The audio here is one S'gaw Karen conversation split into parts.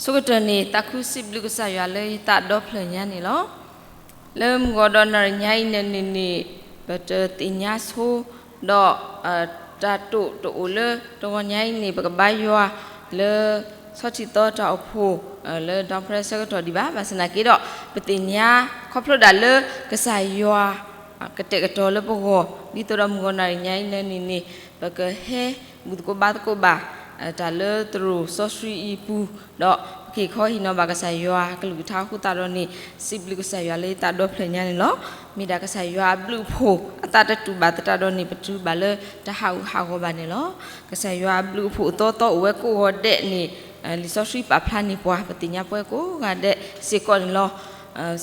ဆိကတၢၢ်န့ၣ် သးခုစံးဘျုးကစၢ်ယွၤလၢယသးဒီဖျၢၣ်ညါန့ၣ်လီၤ. လၢမုၢ်ဂီၤဒီးနၣ်ရံၣ်ညါအံၤန့ၣ်န့ၣ် ပတသ့ၣ်ညါဆိ ဒီး တၢ်တိာ်တအိၣ်လၢတဂီၤညါအံၤန့ၣ် ပကဘါယွၤလၢ ဆီထံၣ်သီတၢ်အိၣ်ဖှိၣ် လၢဒီဖရဲဆၢကတီၢ်ဒံးဘၣ်. ဘၣ်ဆၣ်သနာ်က့ဒီး ပသ့ၣ်ညါခီဖျိဒၣ်လၢကစၢ်ယွၤ ကတဲာ်ကတီၤလၢပဂီၢ် ဒ်သိးဒီးမုၢ်ဂီၤနၣ်ရံၣ်ညါအံၤန့ၣ်န့ၣ် ပကဟဲဘူၣ်သကိးဘါသကိးဘၣ် တၢ်လၢသရိာ်စီဆှံအံၤအပူၤ ဒီးပက့ၤခီဟ့ၣ်နီၤဘၣ်ကစၢ်ယွၤကလုၢ်ကထါအဃိသတးဒီးန့ၣ် စံးဘျုးကစၢ်ယွၤလၢယသးဒီဖျၢၣ်ညါန့ၣ်လီၤ. မ့ၢ်ဒၣ်ကစၢ်ယွၤအဘျုးအဖှိၣ် အသးတတူၢ်ဘၣ်သတးဒီးန့ၣ် ပတုၤဘၣ်လၢတၢ်ဟးဂူာ်ဟးဂီၤဘၣ်န့ၣ်လီၤ. ကစၢ်ယွၤအဘျုးအဖှိၣ်အသီသီအိၣ်ဝဲကိးဂီၤဒဲးန့ၣ် လံာ်စီဆှံပာ်ဖျါန့ၢ်ပှၤ ပသ့ၣ်ညါပှၤကိးဂၤဒဲးစ့ၢ်ကီးန့ၣ်လီၤ.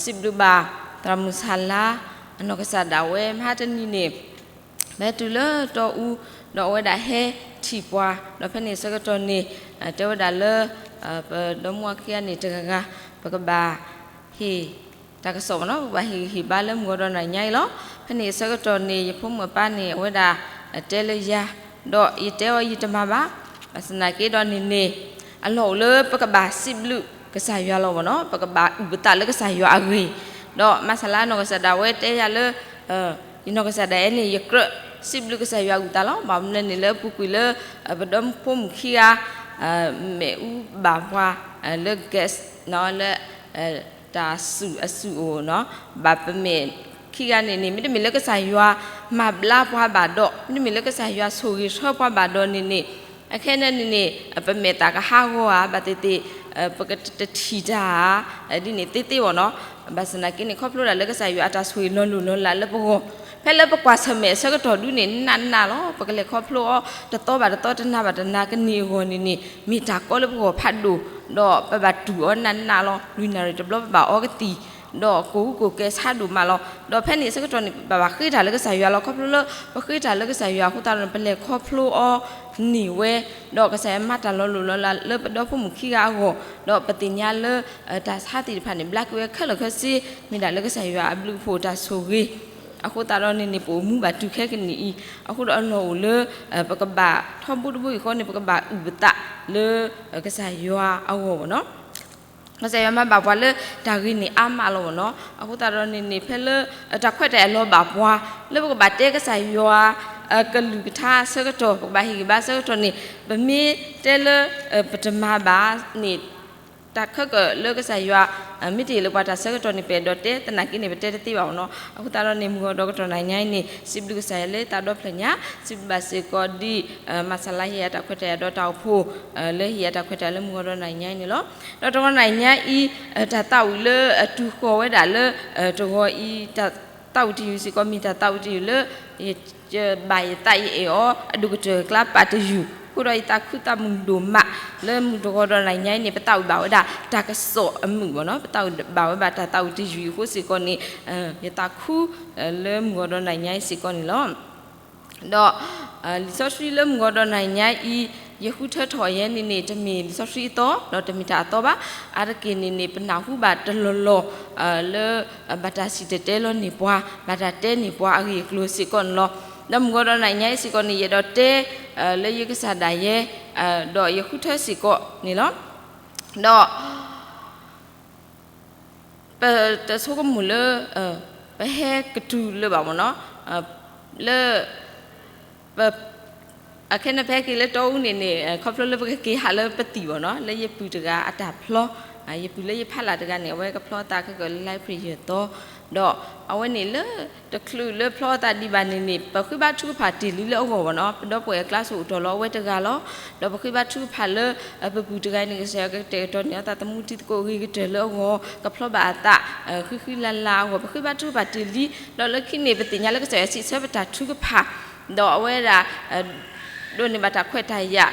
စံးဘျုးဘၣ် သရၣ်မုၣ်ဆၣ်လါ အနီၢ်ကစၢ်ဒၣ်ဝဲမဟါတနံၤန့ၣ် မ့ၢ်တုၤလၢတီအူ ဒီးအဝဲဒၣ်ဟဲထံၣ်ပှၤ ဒီးဖဲန့ၣ်ဆၢကတီၢ်န့ၣ် တဲဝဲဒၣ်လၢ ပဒီမါဝၤခံဂၤန့ၣ်တဂၤဂၤ ပကဘၣ်ဟ့ၣ်တၢ်ကစီၣ်မ့ၢ်နီၤ ပကဘၣ်ဟ့ၣ်ဂံၢ်ဟ့ၣ်ဘါလၢမုၢ်ဂီၤဒီးနၣ်ရံၣ်ညါအံၤလီၤ. ဖဲန့ၣ်အဆၢကတီၢ်န့ၣ် ယဖိမုၣ်အပၢ်န့ၣ် အဝဲဒၣ်တဲလၢယၤ ဒီးယတဲအီၤယတမၤဘၣ်. ဘၣ်ဆၣ်သနာ်က့ဒီးန့ၣ်န့ၣ် အလီၢ်အိၣ်လၢပကဘၣ်စံးဘျုးကစၢ်ယွၤလီၤမ့ၢ်နီၤ ပကဘၣ်အုၣ်ပသးလၢကစၢ်ယွၤအဂ့ၢ် ဒီးမၤစၢ်လၢအနီၢ်ကစၢ်ဒၣ်ဝဲတဲယၤလၢ ယနီၢ်ကစၢ်ဒၣ်အဲန့ၣ် ယကြၢးစံးဘျုးကစၢ်ယွၤအုၣ်သးလီၤ. ဘၣ်မနုၤန့ၣ်လၢအပူၤကွံာ်လၢ ပဒီဖိမုၣ်ခံဂၤ မဲာ်အူဘၣ်ပှၤ လၢ gas လၢ တၢ်စုၣ်အစုၣ်အိၣ်နီၤ ဘၣ်ပမဲာ်ခံဂၤန့ၣ်န့ၣ် မ့တမ့ၢ်လၢကစၢ်ယွၤမၤဘျါပှၤဘၣ်ဒီး မ့တမ့ၢ်လၢကစၢ်ယွၤဆိၣ်ဂ့ၤဆှၢပှၤဘၣ်ဒီးန့ၣ်န့ၣ် အခဲအံၤန့ၣ်န့ၣ် ပမဲာ်သၣ်ကဟးဂီၤဧါ ဘၣ်သ့ၣ်သ့ၣ် ပကတထံၣ်တၢ်ဧါ ဒ်န့ၣ်သ့သ့ဘၣ်နီၤ. ဘၣ်ဆၣ်သနာ်က့န့ၣ် ခီဖျိဒၣ်လၢကစၢ်ယွၤအတၢ်ဆိၣ်ဂ့ၤလီၤလိၢ်လီၤလးလၢပဂီၢ် ဖဲလၢပကွၢ်ဆၢၣ်မဲာ်အဆၢကတီၢ်ဒုန့ၣ် နးနးလီၤ. ပကလဲၤခီဖျိအီၤတသီဘၣ်တသီ တနၤဘၣ်တနၤ ကန့ၢ်အဂီၢ်န့ၣ်န့ၣ် မ့ၢ်တၢ်ကီလၢပဂီၢ်ဖးဒိၣ် ဒီးပဘၣ်တူၢ်အီၤနးနးလီၤ. လွံၢ်နၣ်ရံၣ်တဘျီပဘၣ်အီကသံၣ် ဒီးကိၢ်ဟူးကိၢ်ကဲဆါဒိၣ်မးလီၤ. ဒီးဖဲန့ၣ်အဆၢကတီၢ်န့ၣ် ပဘၣ်ဃ့တၢ်လၢကစၢ်ယွၤလီၤ. ခီဖျိလၢပဃ့တၢ်လၢကစၢ်ယွၤအဃိသတးဒီး ပလဲၤခီဖျိအီၤန့ၢ်ဝဲ ဒီးကစၢ်ယွၤမၤတၢ်လီၤလိၢ်လီၤလးလၢပဒီဖိမုၣ်ခံဂၤအဂီၢ် ဒီးပသ့ၣ်ညါလၢ တၢ်ဆါသ့ၣ်တဖၣ်န့ၣ် ဘျါက့ၤဝဲခဲလၢာ်ခဲဆ့ မ့ၢ်ဒၣ်လၢကစၢ်ယွၤအဘျုးအဖှိၣ်တၢ်ဆိၣ်ဂ့ၤ အဃိသတးဒီးန့ၣ်န့ၣ် ပအိၣ်မူဘၣ်တုၤခဲကနံၣ်အံၤ အဃိဒီးအလီၢ်အိၣ်လၢ ပကဘၣ်ထီဘိတဘိယူၢ်ဃီန့ၣ် ပကဘၣ်အုၣ်ပသးလၢ ကစၢ်ယွၤအဂီၢ်ဘၣ်နီၤ. ကစၢ်ယွၤမၤဘၣ်ပှၤလၢတၢ်ဂ့ၤန့ၣ်အါမးလီၤဘၣ်နီၤ. အဃိသတးဒီးန့ၣ်န့ၣ် ဖဲလၢ တၢ်ခွဲးတၢ်ယာ်လီၤဘၣ်ပှၤ လၢပကဘၣ်တဲကစၢ်ယွၤ ကလုၢ်ကထါအဆၢကတီၢ် ပကဘၣ်ဟ့ၣ်ဂံၢ်ဘါအဆၢကတီၢ်န့ၣ် ပမ့ၢ်တဲလၢ ပတမၤဘၣ်န့ၣ် တၢ်ခဲကၢၣ်လၢကစၢ်ယွၤ မ့ၢ်တဟ့ၣ်လၢပှၤတၢ်ဆၢကတီၢ်န့ၣ် ပအဲၣ်ဒိးတဲသနာ်က့န့ၣ် ပတဲတသ့ဘၣ်အီၤနီၤ. အဃိသတးဒီးန့ၣ် မုၢ်ဂီၤဒီးကတီၢ်နၣ်ရံၣ်ညါအံၤန့ၣ် စံးဘျုးကစၢ်ယွၤလၢသးဒီဖျၢၣ်ညါ စံးဘျုးဘၣ်စ့ၢ်ကီးဒ် မၤစၢ်လၢဟ့ၣ်ယၤတၢ်ခွဲးတၢ်ယာ်ဒီးတၢ်အိၣ်ဖှိၣ် လၢဟ့ၣ်ယၤတၢ်ခွဲးတၢ်ယာ်လၢမုၢ်ဂီၤဒီးနၣ်ရံၣ်ညါအံၤန့ၣ်လီၤ. ဒီးတဂီၤနၣ်ရံၣ်ညါအံၤ တၢ်သးဝံၣ်လၢအတုၤဃီၤဝဲဒၣ်လၢ တဂီၤအံၤ တၢ်သးဝံၣ်တယုၢ်စ့ၢ်ကီး မ့ၢ်တၢ်သးဝံၣ်တယုၢ်လၢ ယဘၣ်ယသးယအဲၣ်အီၤ အဒိၣ်ကတၢၢ်ကျါပာ်တယုၢ် အဃိဒီးယသးခုသးမုာ်ဒိၣ်မး လၢမုၢ်တဂီၤဒီးနၣ်ရံၣ်ညါအံၤန့ၣ် ပသးဝံၣ်ဘၣ်ဝဲဒၣ်တၢ်ကစီၣ်အမုာ်ဘၣ်နီၤ. ပသးဝံၣ်ဘၣ်ဝဲဘၣ်တၢ်သးဝံၣ်တယုၢ်အံၤအဃိစ့ၢ်ကီးန့ၣ် ယသးခု လၢမုၢ်ဂီၤဒီးနၣ်ရံၣ်ညါအံၤစ့ၢ်ကီးန့ၣ်လီၤ. ဒီး လံာ်စီဆှံလၢမုၢ်ဂီၤဒီးနၣ်ရံၣ်ညါအံၤ ယဃုထၢထီၣ်ယဲန့ၣ်န့ၣ် တမ့ၢ်လံာ်စီဆှံအသီ ဒီးတမ့ၢ်တၢ်အသီဘၣ်. အါတက့ၢ်န့ၣ်န့ၣ် ပနၢ်ဟူဘၣ်တလီၢ်လီၢ် လၢ ဘၣ်တၢ်စံၣ်တဲၤတဲလီၤန့ၢ်ပှၤ ဘၣ်တၢ်တဲန့ၢ်ပှၤအဂ့ၢ်အကျိၤစ့ၢ်ကီးန့ၣ်လီၤ. ဒီးမုၢ်ဂီၤဒီးနၣ်ရံၣ်ညါအံၤစ့ၢ်ကီးန့ၣ် ယအဲၣ်ဒိးတဲ လၢယကစၢ်ဒၣ်ယဲ ဒီးယဃုထၢစ့ၢ်ကီးန့ၣ်လီၤ. ဒီး ပတဆိကမိၣ်လၢ ပဟဲကတုၤလၢၤဘၣ်မ့ၢ်နီၤ လၢ ပ အခဲန့ၣ် ပဟဲက့ၤလၢတီအူန့ၣ်န့ၣ် ခီဖျိလၢပကက့ၤဟးလၢပသံၣ်ဘၣ်နီၤ လၢယပုၢ်တဂၤအတၢ်ဖျီ ယပုၢ်လၢယဖးလၢ်တဂၤန့ၣ် အဝဲကဖျီသးခဲကၢၣ်လၢ library ယဲၢ်သီ ဒီးအဝဲန့ၣ်လၢ တချုးလၢဖျီသးဒံးဘၣ်န့ၣ်န့ၣ် ပဃ့ဘါထုကဖၣ်တ့ၢ်လံလၢအဂီၢ်ဘၣ်နီၤ ပဒီပုၢ်ဝဲၢ်အကျါစ့ၢ်အိၣ်တ့ၢ်လီၤ အဝဲတဂၤလီၤ. ဒီးပဃ့ဘါထုကဖၣ်လၢ ပပုၢ်တဂၤန့ၣ် ကစၢ်ယွၤကတဲာ်ကတီၤန့ၢ်အသးသမူထံသကိးဂ့ၤကတၢၢ်လၢအဂီၢ် ကဖျီဘၣ်အသး ဃံဃံလၤလၤအဂီၢ် ပဃ့ဘါထုကဖၣ်တ့ၢ်လံ ဒီးလၢခံန့ၣ် ပသ့ၣ်ညါလၢကစၢ်ယွၤစံးဆၢပတၢ်ထုကဖၣ် ဒီးအဝဲဒၣ် ဒိးန့ၢ်ဘၣ်တၢ်ခွဲးတၢ်ယာ်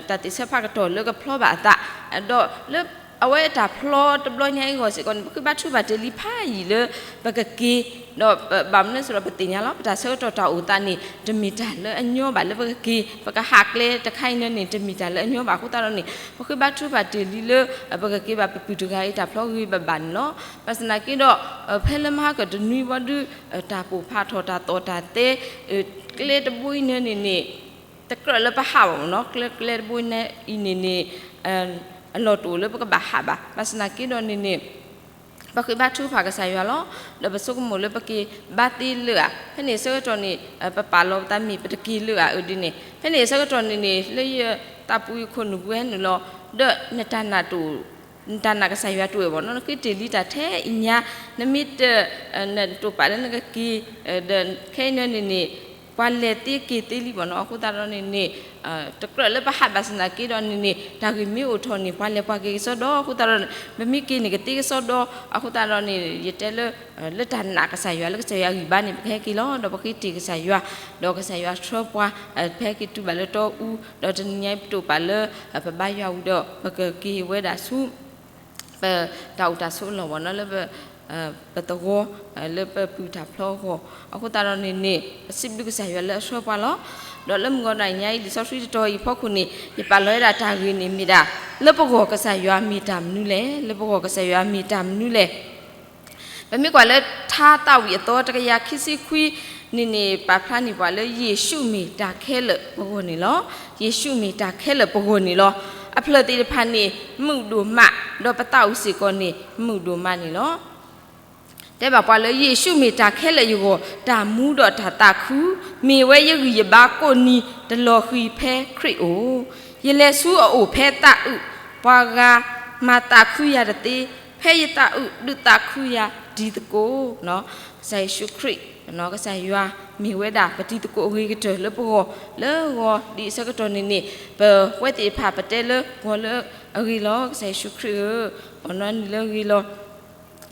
တၢ်သ့ၣ်ဆၢဖးကတီၢ်လၢကဖျီဘၣ်အသး ဒီးလၢ အဝဲတၢ်ဖျီတဘျီညါအံၤအဂီၢ်စ့ၢ်ကီးန့ၣ် ပဃ့ဘါထုကဖၣ်တ့ၢ်လံဖးယံာ်လၢ ပကက့ၤ ဒီးဘၣ်မနုၤအဃိဒီးပသ့ၣ်ညါလီၤ ပတၢ်ဆၢကတီၢ်တၢ်အိၣ်သးန့ၣ် တမ့ၢ်တၢ်လၢအညီဘၣ်လၢပကက့ၤ ပကဟးကျဲတခါအံၤန့ၣ်န့ၣ် တမ့ၢ်တၢ်လၢအညီဘၣ်အဃိသတးဒီးန့ၣ် ပဃ့ဘါထုကဖၣ်တ့ၢ်လံလၢ ပကက့ၤဘၣ်ပပုၢ်တဂၤအံၤတၢ်ဖျီဂ့ၤဂ့ၤဘၣ်ဘၣ်န့ၣ်လီၤ. ဘၣ်ဆၣ်သနာ်က့ဒီး ဖဲလၢမဟါကတနွံဘီဒု တၢ်ပိာ်ဖးထီၣ်တၢ်သီၣ်တၢ်သဲ ကျဲတဘိအံၤန့ၣ်န့ၣ်န့ၣ် တကြၢးလၢပဟးဘၣ်မ့ၢ်နီၤ ကျဲ ကျဲတဘိအံၤန့ၣ်န့ၣ် အလီၢ်တအိၣ်လၢပကဘၣ်ဟးဘၣ်. ဘၣ်ဆၣ်သနာ်က့ဒီးန့ၣ်န့ၣ် ပဃ့ဘါထုကဖၣ်ကစၢ်ယွၤလီၤ. ဒီးပဆိကမိၣ်လၢပက့ၤဘါသ့လၢာ်ဧါ. ဖဲန့ၣ်အဆၢကတီၢ်န့ၣ် ပပာ်လီၤပသးမ့ၢ်ပတက့ၤလၢာ်ဧါအဒ်န့ၣ်. ဖဲန့ၣ်အဆၢကတီၢ်န့ၣ်န့ၣ် လၢယသးပူၤယခိၣ်နူာ်ပူၤဟဲနုာ်လီၤ, ဒီးနတၢ်နာ်တအိၣ် နတၢ်နာ်ကစၢ်ယွၤတအိၣ်ဘၣ်နီၤ. နဃ့တ့ၢ်လံတၢ်ထဲအံၤညါ, နမ့ၢ်တ နတိာ်ပာ်လၢနကက့ၤ ဒီးခဲအံၤန့ၣ်န့ၣ် ပှၤလဲၤသ့က့ၤသ့လံဘၣ်နီၤ. အဃိသတးဒီးန့ၣ်န့ၣ် တကြၢးလၢပဟးဘၣ်ဆၣ်သနာ်က့ဒီးန့ၣ်န့ၣ် တၢ်ဂ့ၢ်မ့ၢ်အိၣ်ထီၣ်န့ၣ် ပှၤလဲၤပှၤက့ၤကစီဒီ, အဃိသတးဒီး ပမ့ၢ်က့ၤန့ၣ်ကသ့ကစီဒီ, အဃိသတးဒီးန့ၣ် ယတဲလၢ လၢတၢ်နာ်ကစၢ်ယွၤ လၢကစၢ်ယွၤဂံၢ်ဘါန့ၣ် ပကဟဲက့ၤလီၤ. ဒီးပဃ့တ့ၢ်ကစၢ်ယွၤ, ဒီးကစၢ်ယွၤဆှၢပှၤ ပဟဲက့ၤတုၤဘၣ်လၢတီအူ, ဒီးတနံၤညါပတိာ်ပာ်လၢ ပဘါယွၤဝံၤဒီး ပကက့ၤဝဲဒၣ်ဆူ ပတၢ်အိၣ်တၢ်ဆိးအလီၢ်ဘၣ်နီၤ လၢ ပသဝီ လၢပပုၢ်တၢ်ဖျီအဂီၢ်. အဃိသတးဒီးန့ၣ်န့ၣ် ပစံးဘျုးကစၢ်ယွၤလၢအဆှၢပှၤလီၤ. ဒီးလၢမုၢ်ဂီၤနၤညါအံၤ လံာ်စီဆှံတတီၤအံၤအဖီခိၣ်န့ၣ် ယပာ်လီၤဝဲဒၣ်တၢ်ဂ့ၢ်န့ၣ်မ့ၢ်ဒၣ် လၢပဂီၢ်ကစၢ်ယွၤမ့ၢ်တၢ်မနုၤလဲၣ်, လၢပဂီၢ်ကစၢ်ယွၤမ့ၢ်တၢ်မနုၤလဲၣ်. ပမ့ၢ်ကွၢ်လၢထါသးဝံၣ်အသီတကယၤခံဆံခွံန့ၣ်န့ၣ် ပာ်ဖျါန့ၢ်ပှၤလၢ ယ့ၣ်ၡူးမ့ၢ်တၢ်ခဲလၢာ်ပဂီၢ်န့ၣ်လီၤ. ယ့ၣ်ၡူးမ့ၢ်တၢ်ခဲလၢာ်ပဂီၢ်န့ၣ်လီၤ. အဖျၢၣ်သ့ၣ်တဖၣ်န့ၣ် မုာ်ဒိၣ်မး, ဒီးပသးအုးစ့ၢ်ကီးန့ၣ် မုာ်ဒိၣ်မးန့ၣ်လီၤ. တဲဘၣ်ပှၤလၢ ယ့ၣ်ၡူးမ့ၢ်တၢ်ခဲလၢာ်ယဂီၢ်, တၢ်မူဒီးတၢ်သးခု, မ့ၢ်ဝဲယဂံၢ်ယဘါကိးနံၤ တလီၤဃံၤဖဲခရံာ်အိၣ်. ယလဲၤဆူအအိၣ်ဖဲသးအုး, ပှၤဂၤမၤသးခုယၤတသ့, ဖဲယသးအုးဒုးသးခုယၤတံၤသကိး. ကစၢ်ယ့ၣ်ၡူးခရံာ် ကစၢ်ယွၤ မ့ၢ်ဝဲဒၣ်ပတံၤသကိးအဂ့ၤကတၢၢ်လၢပဂီၢ်, လၢဂီၤဒ်အဆၢကတီၢ်န့ၣ်န့ၣ် ပဝဲသ့ၣ်တဖၣ်ပတဲလၢဂီၤလၢအဂ့ၤလီၤ. ကစၢ်ယ့ၣ်ၡူးခရံာ်ဧၢ, အီၣ်နီနံၤလၢအဂ့ၤလီၤ.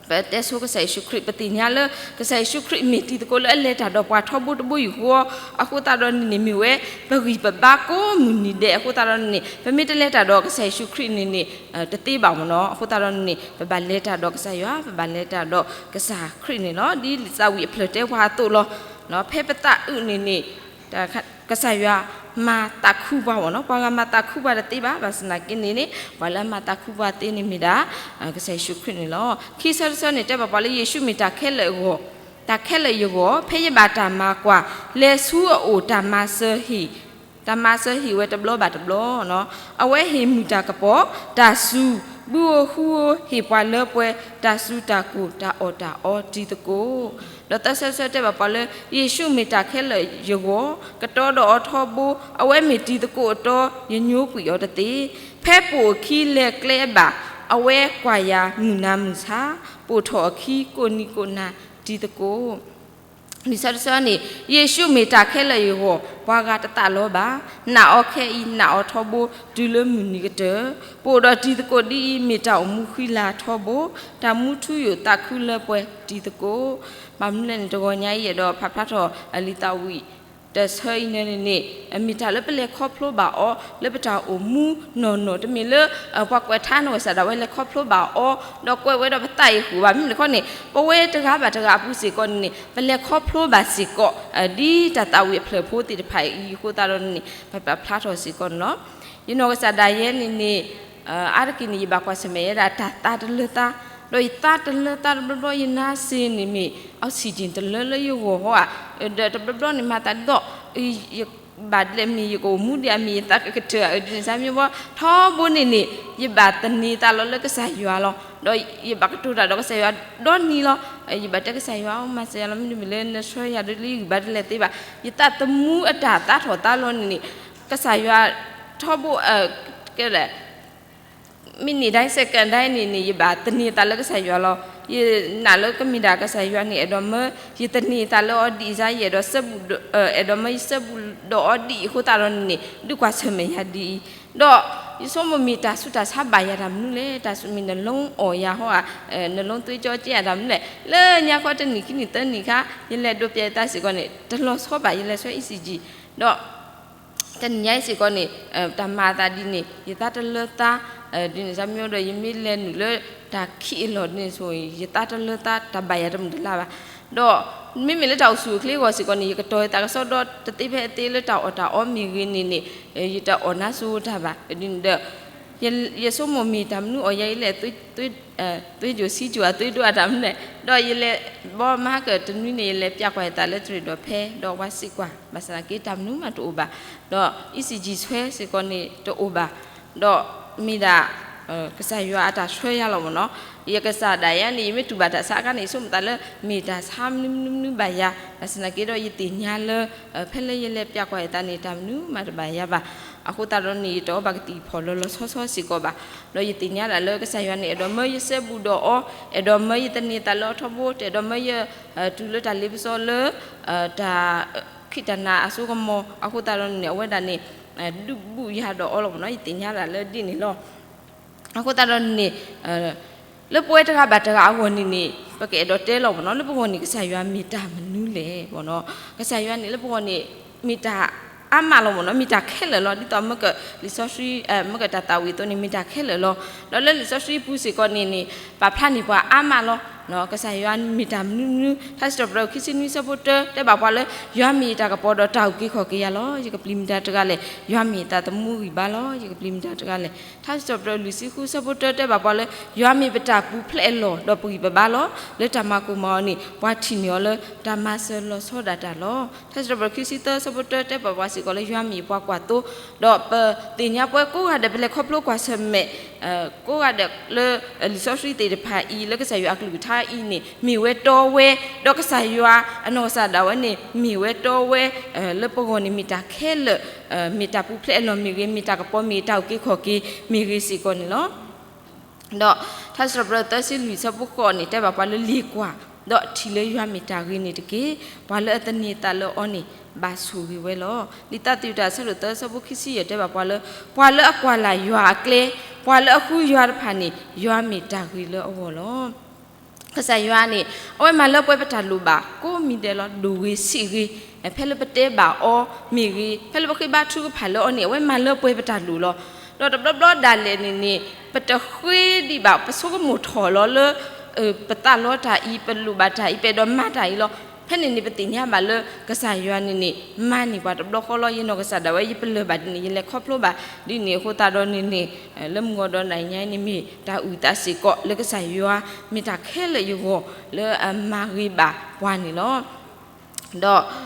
ပတဲဆိကစၢ်ယ့ၣ်ၡူးခရံာ် ပသ့ၣ်ညါလၢ ကစၢ်ယ့ၣ်ၡူးခရံာ်မ့ၢ်တံၤသကိးလၢအလဲၤတၢ်ဒီးပှၤထီဘိတဘိယူၢ်ဃီ, အဃိသတးဒီးန့ၣ်န့ၣ် မ့ၢ်ဝဲပဂံၢ်ပဘါကိးမုၢ်နံၤဒဲး. အဃိသတးဒီးန့ၣ်န့ၣ် ပမ့ၢ်တလဲၤတၢ်ဒီးကစၢ်ယ့ၣ်ၡူးခရံာ်န့ၣ်န့ၣ် တသ့ဘၣ်မ့ၢ်နီၤ. အဃိသတးဒီးန့ၣ်န့ၣ် ပဘၣ်လဲၤတၢ်ဒီးကစၢ်ယွၤ, ပဘၣ်လဲၤတၢ်ဒီးကစၢ်ခရံာ်န့ၣ်လီၤ. ဒ်လံာ်သးဝံၣ်အဖျၢၣ်တဲပှၤအသိးလီၤ. ဖဲပသးအုးန့ၣ်န့ၣ် ကစၢ်ယွၤမၤသးခုပှၤမ့ၢ်နီၤ, ပှၤဂၤမၤသးခုပှၤတသ့ဘၣ်. ဘၣ်ဆၣ်သနာ်က့န့ၣ်န့ၣ် ပှၤလၢအမၤသးခုပှၤသ့န့ၣ်မ့ၢ်ဒၣ် ကစၢ်ယ့ၣ်ၡူးခရံာ်န့ၣ်လီၤ. ခံဆၢတဆၢန့ၣ် တဲဘၣ်ပှၤလၢ ယ့ၣ်ၡူးမ့ၢ်တၢ်ခဲလၢာ်အဂီၢ်, တၢ်ခဲလၢာ်ယဂီၢ်, ဖဲယဘၣ်တၢ်မၤကွၢ်, လဲၤဆူအအိၣ်တၢ်မၤစၢၤဟ့ၣ်, တၢ်မၤစၢၤဟ့ၣ်ဝဲတဘျီဘၣ်တဘျီ, အဝဲဟ့ၣ်မုၢ်တၢ်ကပီၤ, တၢ်စူၤ, ဘုဧိၤဃုဧိၤဟ့ၣ်ပှၤလၢပှဲၤ, တၢ်စူၤတၢ်ကိၢ်, တၢ်အီၣ်တၢ်အီတံၤသကိး. ဒီးသၢဆၢတဆၢတဲဘၣ်ပှၤလၢ ယ့ၣ်ၡူးမ့ၢ်တၢ်ခဲလၢာ်ယဂီၢ်, ကတီဒီးအီၤထီဘိ, အဝဲမ့ၢ်တံၤသကိးအတီ, ယညိကွံာ်အီၤတသ့. ဖဲပိာ်အခံလဲၤကျဲဘၣ်, အဝဲကွၢ်ယၤမုၢ်နၤမုၢ်ဆါ, ပိာ်ထီၣ်အခံကိးနံၤကိးနၤတံၤသကိး. လွံၢ်ဆၢတဆၢန့ၣ် ယ့ၣ်ၡူးမ့ၢ်တၢ်ခဲလၢာ်ယဂီၢ်, ပှၤဂၤတသးလီၤဘၣ်. နာ်အီၤခဲအံၤ, နာ်အီၤထီဘိ, တုၤလၢမုၢ်နံၤကတၢၢ်, ပအိၣ်ဒီးတံၤသကိးဒ်အံၤ, မ့ၢ်တၢ်အိၣ်မူဃံလၤထီဘိ, တၢ်မူထူယိာ်သးခုလၢပှဲၤတံၤသကိး. ဘၣ်မနုၤလဲၣ်န့ၣ် တဂီၤညါအံၤ ယအဲၣ်ဒိးဖးဖျါထီၣ်လံာ်သးဝံၣ် တဆၢအံၤန့ၣ်န့ၣ် မ့ၢ်တၢ်လၢပလဲၤခီဖျိဘၣ်အီၤ လၢပတၢ်အိၣ်မူနီၢ်နီၢ်, တမ့ၢ်လၢ ပှၤကွဲးထါနီၢ်ကစၢ်ဒၣ်ဝဲလဲၤခီဖျိဘၣ်အီၤ ဒီးကွဲးဝဲဒီးပသးအံၤဃုာ်ဘၣ်. မ့မ့ၢ်တခီန့ၣ် ပဝဲတဂၤဘၣ်တဂၤအပူၤစ့ၢ်ကီးန့ၣ်န့ၣ် ပလဲၤခီဖျိဘၣ်စ့ၢ်ကီး ဒ်တၢ်သးဝံၣ်အဖျၢၣ်ဖိသ့ၣ်တဖၣ်အံၤအဃိသတးဒီးန့ၣ်န့ၣ် ပပာ်ဖျါထီၣ်စ့ၢ်ကီးန့ၣ်လီၤ. ယနီၢ်ကစၢ်ဒၣ်ယဲန့ၣ်န့ၣ် အါတက့ၢ်န့ၣ် ယဘၣ်ကွၢ်ဆၢၣ်မဲာ်ဝဲဒၣ်တၢ်သါတလၢသါ, ဒီးယသါတလၢသါတဘျီဘျီ ယနါစ့န့ၣ်မ့ၢ် oxygen တလၢလၢယဂီၢ်ဟီဧါ, ဒီးတဘျီဘျီန့ၣ်မၤသးဒ်သိး ယဘၣ်ဒ်လဲၣ်မ့ၢ် ယကအိၣ်မူဒံးဧါမ့ၢ် ယသးကကတၢၢ်ဧါ ဒ်န့ၣ်စၢ်မ့ၢ်ဘၣ် ထီဘိန့ၣ်န့ၣ် ယဘၣ်သန့ၤသးလီၤလၢကစၢ်ယွၤလီၤ. ဒီးယဘၣ်ကတိၤတၢ်ဒီးကစၢ်ယွၤဒီနံၤလီၤ. ယဘၣ်တဲကစၢ်ယွၤ မၤစၢၤယၤလီၤ မ့တမ့ၢ်လၢနဆှၢယၤဒီးလၢယဂံၢ်ဘါဒ်လဲၣ်သ့ဘၣ်. ယသးသမူအတၢ်သါထီၣ်သါလီၤန့ၣ်န့ၣ် ကစၢ်ယွၤထီဘိ ကဲလဲၣ် မံးနံးဒၣ် second ဒၣ်န့ၣ်န့ၣ် ယဘၣ်သန့ၤသးလၢကစၢ်ယွၤလီၤ. ယနာ်လၢကမ့ၢ်ဒၣ်ကစၢ်ယွၤန့ၣ် အဲၣ်ဒိးမၢယသန့ၤသးလၢအီၤဒ်အံၤစၢ် ယအဲၣ်ဒိးစဲဘူး အဲၣ်ဒိးမၢယစဲဘူးဒီးအီၤဒ်အံၤအဃိသတးဒီးန့ၣ်န့ၣ် ဒုးကွၢ်ဆၢၣ်မဲာ်ယၤဒ်အံၤ, ဒီးယဆိကမိၣ်မ့ၢ်တၢ်ဆူးတၢ်ဆါဘၣ်ယၤတၢ်မနုၤလဲၣ်, တၢ်ဆူးမ့ၢ်နလူအီၣ်ယၤဟီဧါ, နလူသွ့ကၠီကဲယၤတၢ်မနုၤလဲၣ်, လၢညါခီတနံၣ်ခံနံၣ်သၢနံၣ်ခါ ယလဲၤဒိးပျဲယသးစ့ၢ်ကီးန့ၣ် တလီၤဆီဘၣ် ယလဲၤဆှၢ E C G ဒီး တနံၤညါအံၤစ့ၢ်ကီးန့ၣ် တၢ်မၤအသးဒ်န့ၣ် ယသါတလၢသါ ဒ်န့ၣ် စၢ်မ့ၢ်ဒီး ယမ့ၢ်လဲၤနုာ်လၢတၢ်ခံးအလီၢ်ဒ်န့ၣ်ဆိ ယသါတလၢသါ တၢ်ဘၣ်ယၤတမုာ်တလါဘၣ်. ဒီးမ့မ့ၢ်လၢတၢ်အိၣ်ဆူၣ်အိၣ်ချ့အဂီၢ်စ့ၢ်ကီးန့ၣ် ယကတီၤယသးကစီဒီတသ့ဖဲအသ့လၢတၢ်အီၣ်တၢ်အီမ့ၢ်ဂ့ၤန့ၣ်န့ၣ် ယတအီၣ်နါစိၤတၢ်ဘၣ်. ဒ်န့ၣ်ဒီး ယဆိကမိၣ်မ့ၢ်တၢ်မနုၤအီၣ်ယၤအံၤလဲၣ် သွ့ကၠိၤဆံကၠိၤအသွ့ဒိၣ်အတၢ်မနုၤလဲၣ်, ဒီးယလဲၤဘီမဟါကတနွံန့ၣ် ယလဲၤပျဲကွၢ်ယသးလၢတရံးဒီးဖဲ ဒီးဝဲစံးကွၢ် ဘၣ်ဆၣ်သနာ်က့တၢ်မနုၤမးတအိၣ်ဘၣ်, ဒီး E C G ဆွဲစ့ၢ်ကီးန့ၣ်တအိၣ်ဘၣ်, ဒီးမ့ၢ်ဒၣ် ကစၢ်ယွၤအတၢ်ဆှၢယၤလီၤမ့ၢ်နီၤ. ယကစၢ်ဒၣ်ယၤန့ၣ် ယမ့ၢ်တူၢ်ဘၣ်တၢ်ဆါအခါန့ၣ် ယဆိကမိၣ်သးလၢ မ့ၢ်တၢ်ဆါမနုၤမနုၤမနုၤဘၣ်ယၤ, ဘၣ်ဆၣ်သနာ်က့ဒီး ယသ့ၣ်ညါလၢ ဖဲလၢယလဲၤပၠးကွၢ်ယသးန့ၣ် တၢ်မနုၤမးတဘၣ်ယၤဘၣ်. အဃိသတးဒီးန့ၣ် ယတအီၣ်ဘၣ်ကသံၣ်ဖီၣ်လီၤလီၤဆီဆီစ့ၢ်ကီးဘၣ်. ဒီးယသ့ၣ်ညါဒၣ်လၢကစၢ်ယွၤန့ၣ် အဲၣ်ဒိးမၢယစဲဘူးဒီးအီၤ, အဲၣ်ဒိးမၢယသန့ၤသးလၢအထီဘိ, တအဲၣ်ဒိးမၢယ တုၤလၢတၢ်လ့ပစီလၢ တၢ် ခံးတၢ်နၤအစိကမီၤ, အဃိသတးဒီးန့ၣ် အဝဲဒၣ်န့ၣ် ဒုးဘူးယၤဒီးအီၤလီၤမ့ၢ်နီၤ, ယသ့ၣ်ညါဒၣ်လၢဒ်န့ၣ်လီၤ. အဃိသတးဒီးန့ၣ် လၢပဝဲတဂၤဘၣ်တဂၤအဂီၢ်န့ၣ်န့ၣ် ပကအဲၣ်ဒိးတဲလီၤမ့ၢ်နီၤ, လၢပဂီၢ်န့ၣ် ကစၢ်ယွၤမ့ၢ်တၢ်မနုၤလဲၣ်မ့ၢ်နီၤ. ကစၢ်ယွၤန့ၣ် လၢပဂီၢ်န့ၣ် မ့ၢ်တၢ်အါမးလီၤမ့ၢ်နီၤ, မ့ၢ်တၢ်ခဲလၢာ်လီၤ. ဒ်သိးမ့ၢ်က လံာ်စီဆှံ မ့ၢ်ကတၢ်သးဝံၣ်အသိးန့ၣ် မ့ၢ်တၢ်ခဲလၢာ်လီၤ. ဒီးလၢလံာ်စီဆှံပူၤစ့ၢ်ကီးန့ၣ်န့ၣ် ပာ်ဖျါန့ၢ်ပှၤအါမးလီၤ. ကစၢ်ယွၤမ့ၢ်တၢ်မနုၤမနုၤ, ထါစံးထီၣ်ပတြၢၤခံဆံနွံဆၢဖိတၢ တဲဘၣ်ပှၤလၢ ယွၤမ့ၢ်ယတၢ်ကပီၤဒီးတၢ်အုၣ်က့ၤခီၣ်က့ၤယၤလီၤ. ယကပျံၤမတၤတဂၤလဲၣ်. ယွၤမ့ၢ်ယသးသမူဂံၢ်ဘါလီၤ. ယကပျံၤမတၤတဂၤလဲၣ်. ထါစံးထီၣ်ပတြၢၤလွံၢ်ဆံဃုဆၢဖိတၢ တဲဘၣ်ပှၤလၢ ယွၤမ့ၢ်ပတၢ်ပူၤဖျဲးအလီၢ် ဒီးပဂံၢ်ပဘါလီၤ. လၢတၢ်မၤကိၢ်မၤဂီၤန့ၣ် ပှၤထံၣ်န့ၢ်အီၤလၢတၢ်မၤစၢၤလီၤဆီဒၣ်တၢ်လီၤ. ထါစံးထီၣ်ပတြၢၤခံဆံသၢဆၢဖိတၢ တဲဘၣ်ပှၤစ့ၢ်ကီးလၢ ယွၤမ့ၢ်ပှၤကွၢ်သိ, ဒီးပသ့ၣ်ညါပဝဲကိးဂၤဒဲး ပလဲၤခီဖျိကွၢ်ဆၢၣ်မဲာ် ကိးဂၤဒဲးလၢ လံာ်စီဆှံသ့ၣ်တဖၣ်အံၤ လၢကစၢ်ယွၤအကလုၢ်ကထါအံၤန့ၣ် မ့ၢ်ဝဲတီဝဲ, ဒီးကစၢ်ယွၤအနီၢ်ကစၢ်ဒၣ်ဝဲန့ၣ် မ့ၢ်ဝဲတီဝဲ, လၢပဂီၢ်န့ၣ် မ့ၢ်တၢ်ခဲလၢာ်, မ့ၢ်တၢ်ပူၤဖျဲးအလီၢ်မ့ၢ်ဂ့ၤ, မ့ၢ်တၢ်ကပီၤမ့ၢ်ဂ့ၤ, တၢ်အုၣ်က့ၤခီၣ်က့ၤမ့ၢ်ဂ့ၤစ့ၢ်ကီးန့ၣ်လီၤ. ဒီးထါစံးထီၣ်ပတြၢၤသၢဆံလွံၢ်ဆၢဖိဃိးန့ၣ် တဲဘၣ်ပှၤလၢ လ့ၤကွၢ်, ဒီးထံၣ်လၢယွၤမ့ၢ်တၢ်ဂ့ၤန့ၣ်တက့ၢ်. ပှၤလၢအသန့ၤသးလၢအီၤန့ၣ် ဘၣ်ဆိၣ်ဂ့ၤဝဲလီၤ. လံာ်သးသယုၢ်တၢ်အဆၢဒိၣ်သၢဆၢဖိခံဆံယဲၢ် တဲဘၣ်ပှၤလၢ ပှၤလၢအကွၢ်လၢ်ယွၤအကျဲ, ပှၤလၢအဃုယွၤတဖၣ်န့ၣ် ယွၤမ့ၢ်တၢ်ဂ့ၤလၢအဂီၢ်လီၤ. ကစၢ်ယွၤန့ၣ် အဝဲမၤလၢပှဲၤပတၢ်လိၣ်ဘၣ် ကိးမံၤဒဲးလီၤ. ဒိၣ်ဂ့ၤဆံးဂ့ၤ, ဖဲလၢပတဲဘၣ်အီၤမ့ၢ်ဂ့ၤ, ဖဲလၢပဃ့ဘါထုကဖၣ်လၢအီၤန့ၣ် အဝဲမၤလၢပှဲၤပတၢ်လိၣ်လီၤ. ဒီးတဘျီဘျီဒၣ်လဲာ်န့ၣ်န့ၣ် ပတဃ့ဒံးဘၣ် ပဆိကမိၣ်ထီၣ်လီၤလၢ ပသးလီတၢ်အံၤ, ပလိၣ်ဘၣ်တၢ်အံၤ, ပအဲၣ်ဒိးမၤတၢ်အံၤလီၤ. ဖဲန့ၣ်န့ၣ် ပသ့ၣ်ညါဘၣ်လၢ ကစၢ်ယွၤန့ၣ်န့ၣ် မၤန့ၢ်ပှၤတဘျီဃီလီၤ. ယနီၢ်ကစၢ်ဒၣ်ဝဲ ယပလၢၢ်ဘၣ်ဒ်န့ၣ် ယလဲၤခီဖျိဘၣ်ဒ်န့ၣ်အဃိသတးဒီးန့ၣ်န့ၣ် လၢမုၢ်ဂီၤဒီးနၤညါအံၤန့ၣ် မ့ၢ်တၢ်အုၣ်သးစ့ၢ်ကီး လၢကစၢ်ယွၤမ့ၢ်တၢ်ခဲလၢာ်ယဂီၢ် လၢအမၤဂ့ၤဘၣ်ပှၤန့ၣ်လီၤ. ဒီး